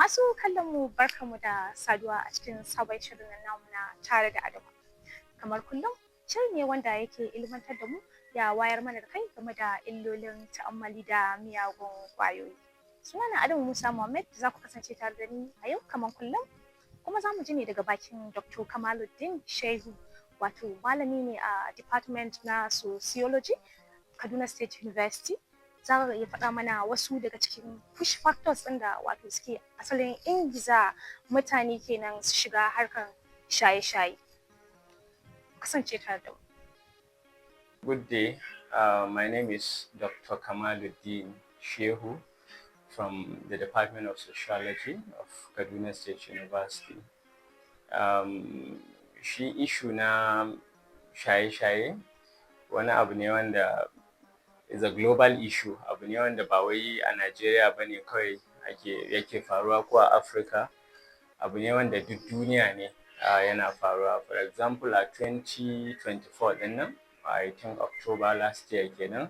Masu kallon mu, barkamu da saduwa a cikin sabon shirin nan namu na Tare da Adama. Kamar kullum, shiri ne wanda yake ilmantar da mu, ya wayar mana da kai game da illolin ta'ammali da miyagun ƙwayoyi. Sunana Adamu Musa Muhammad, za ku kasance tare da ni a yau kamar kullum. Kuma za mu ji ne daga bakin Dr. Kamaluddin Shehu, wato malami ne a Department na Sociology, Kaduna State University. Za ya faɗa mana wasu daga cikin push factors ɗin da wato suke asalin ingiza mutane kenan su shiga harkar shaye-shaye. Kasance tare da mu. Good day. My name is Dr. Kamaluddin Shehu from the Department of Sociology of Kaduna State University. Shi issue na shaye-shaye wani abu ne wanda is a global issue, abu ne wanda ba wai a Najeriya ba ne kawai ake yake faruwa ko a Afirka, abu ne wanda duk duniya ne yana faruwa. For example, a 2024 ɗin nan, I think October last year kenan,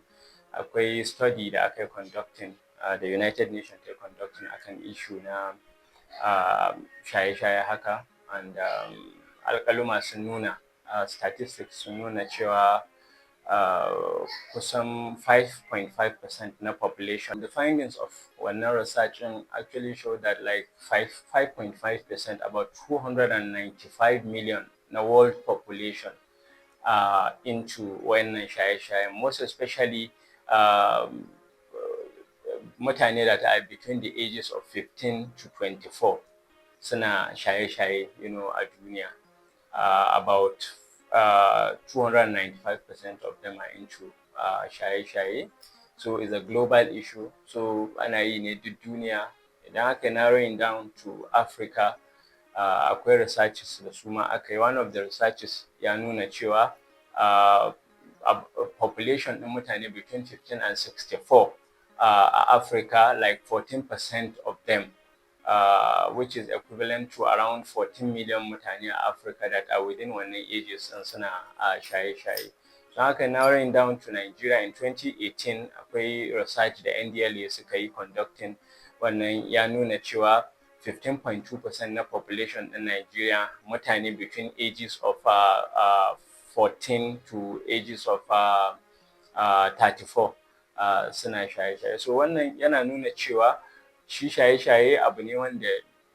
akwai study da aka yi conducting, the United Nations ta yi conducting akan issue na shaye-shaye haka, and alƙaluma sun nuna, statistics sun nuna cewa kusan 5.5% na population. The findings of wannan research ɗin actually show that like 5.5%, about 295 million na world population into wannan shaye-shayen, most especially mutane that are between the ages of 15 to 24 suna shaye-shaye a duniya. About 295% of them are into shaye-shaye. So it's a global issue. So ana yi ne duk duniya. Idan aka narrowing down to Africa, akwai researches da su ma aka yi. One of the researches ya nuna cewa population ɗin mutane between 15 and 64 a Africa, like 14% of them, which is equivalent to around 14 million mutane a Africa that are within wannan ages ɗin, suna shaye-shaye. Don haka, narrowing down to Nigeria, in 2018 akwai research da NDLEA suka yi conducting. Wannan ya nuna cewa 15.2% na population ɗin Nigeria, mutane between ages of 14 to ages of 34, suna shaye-shaye. So wannan yana nuna cewa shi shaye-shaye abu ne wanda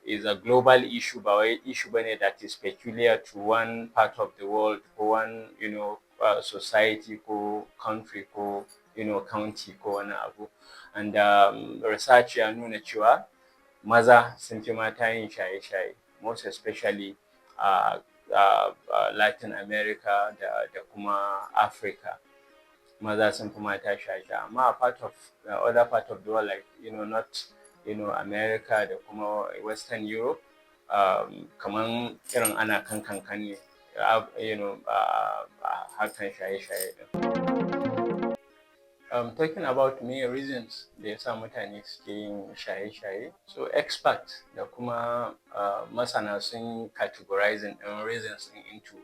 is a global issue, ba wai issue bane that is peculiar to one part of the world ko one society ko country ko county ko wani abu. And research ya nuna cewa maza sun fi mata yin shaye-shaye, most especially a Latin America da kuma Africa. Maza sun fi mata shaye-shaye, amma a part of other part of the world, like not America da kuma Western Europe, kaman irin ana kan kankan ne harkan shaye-shaye ɗin. Talking about me reasons da yasa mutane suke yin shaye-shaye, so expert da kuma masana sun categorizing ɗin reasons ɗin into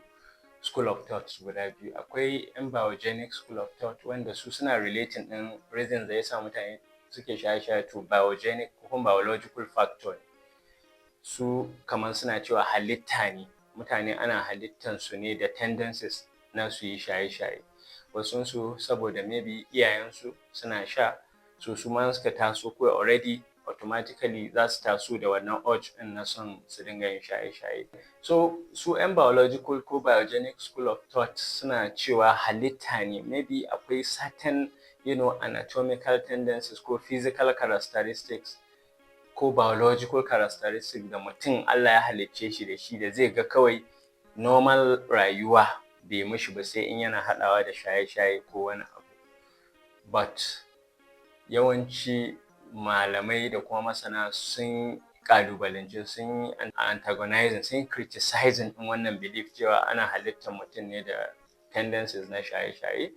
school of thoughts guda biyu. Akwai 'yan biogenic school of thought, wanda su suna relating ɗin reasons da yasa mutane suke shaye-shaye to biogenic ko kuma biological factor. Su kaman suna cewa halitta ne, mutane ana halittan su ne da tendencies na su yi shaye-shaye. Wasunsu saboda maybe iyayensu suna sha, so su ma suka taso kawai already automatically za su taso da wannan urge ɗin na son su dinga yin shaye-shaye. So su 'yan biological ko biogenic school of thought suna cewa halitta ne, maybe akwai certain anatomical tendencies ko physical characteristics ko biological characteristics da mutum Allah ya halicce shi da shi, da zai ga kawai normal rayuwa bai mishi ba sai in yana haɗawa da shaye-shaye ko wani abu. But yawanci malamai da kuma masana sun ƙalubalanci, sun yi antagonizing, sun yi criticizing ɗin wannan belief cewa ana halittar mutum ne da tendencies na shaye-shaye.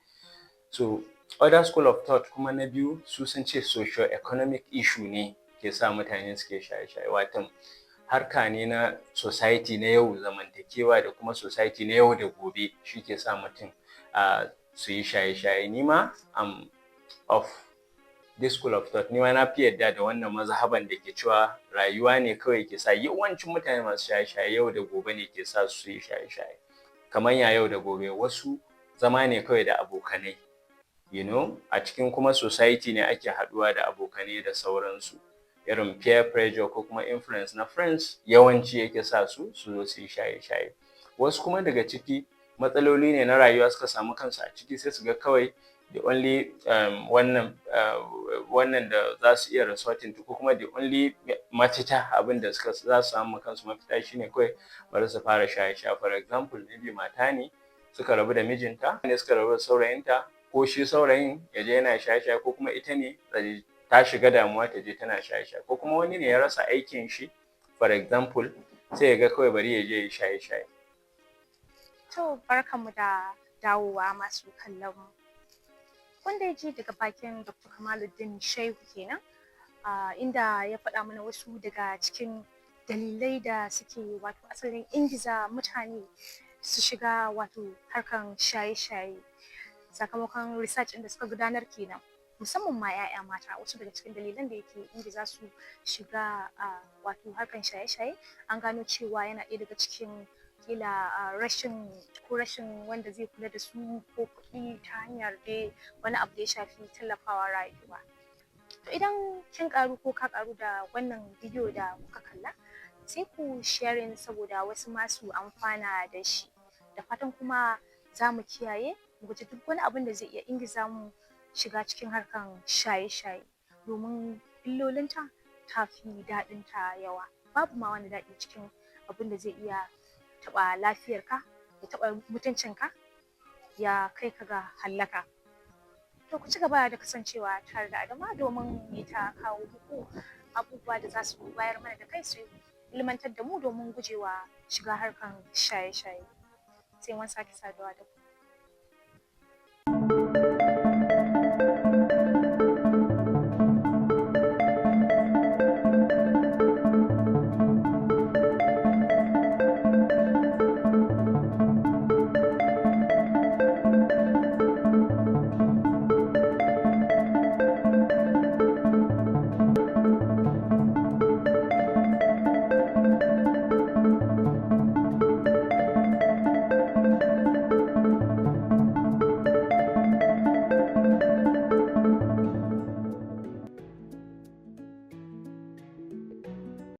So other school of thought kuma na biyu, su sun ce socio economic issue ne ke sa mutane suke shaye-shaye, waton harka ne na society na yau, zamantakewa da kuma society na yau da gobe shi ke sa mutum su yi shaye-shaye. Ni ma am of this school of thought. Ni ma na fi yarda da wannan mazhaban da ke cewa rayuwa ne kawai ke sa yawancin mutane masu shaye-shaye, yau da gobe ne ke sa su yi shaye-shaye. Kamar ya yau da gobe? Wasu zama ne kawai da abokanai, a cikin kuma society ne ake haɗuwa da abokanai da sauransu, irin peer pressure ko kuma influence na friends yawanci yake sa su su zo su yi shaye-shaye. Wasu kuma daga ciki matsaloli ne na rayuwa suka samu kansu a ciki, sai su ga kawai the only wannan da za su iya resorting to, ko kuma the only mafita, abin da suka za su samu kansu mafita, shine kawai bari su fara shaye-shaye. For example, maybe mata ne suka rabu da mijinta ne, suka rabu da saurayinta, ko shi saurayin ya je yana shaye-shaye, ko kuma ita ne ta shiga damuwa ta je tana shaye-shaye, ko kuma wani ne ya rasa aikin shi, for example, sai ya ga kawai bari ya je ya shaye-shaye. To, barkanmu da dawowa, masu kallon mu. Kun dai ji daga bakin Dr. Kamaluddin Shehu kenan, inda ya faɗa mana wasu daga cikin dalilai da suke wato asalin ingiza mutane su shiga wato harkan shaye-shaye, sakamakon research ɗin da suka gudanar kenan, musamman ma 'ya'ya mata. Wasu daga cikin dalilan da yake ingiza su shiga wato harkan shaye-shaye, an gano cewa yana ɗaya daga cikin ƙila rashin, ko rashin wanda zai kula da su, ko kuɗi, ta hanyar dai wani abu da ya shafi tallafawa rayuwa. To, idan kin ƙaru ko ka ƙaru da wannan bidiyo da kuka kalla, sai ku sharing saboda wasu ma su amfana da shi. Da fatan kuma za mu kiyaye, mu guji duk wani abun da zai iya ingiza mu shiga cikin harkan shaye-shaye, domin illolinta ta fi daɗinta yawa. Babu ma wani daɗi cikin abun da zai iya taɓa lafiyarka, ya taɓa mutuncinka, ya kai ka ga hallaka. To, ku ci gaba da kasancewa tare da Adama domin mu ta kawo muku abubuwa da za su wayar mana da kai, su ilmantar da mu domin gujewa shiga harkan shaye-shaye. Sai mun sake saduwa da ku.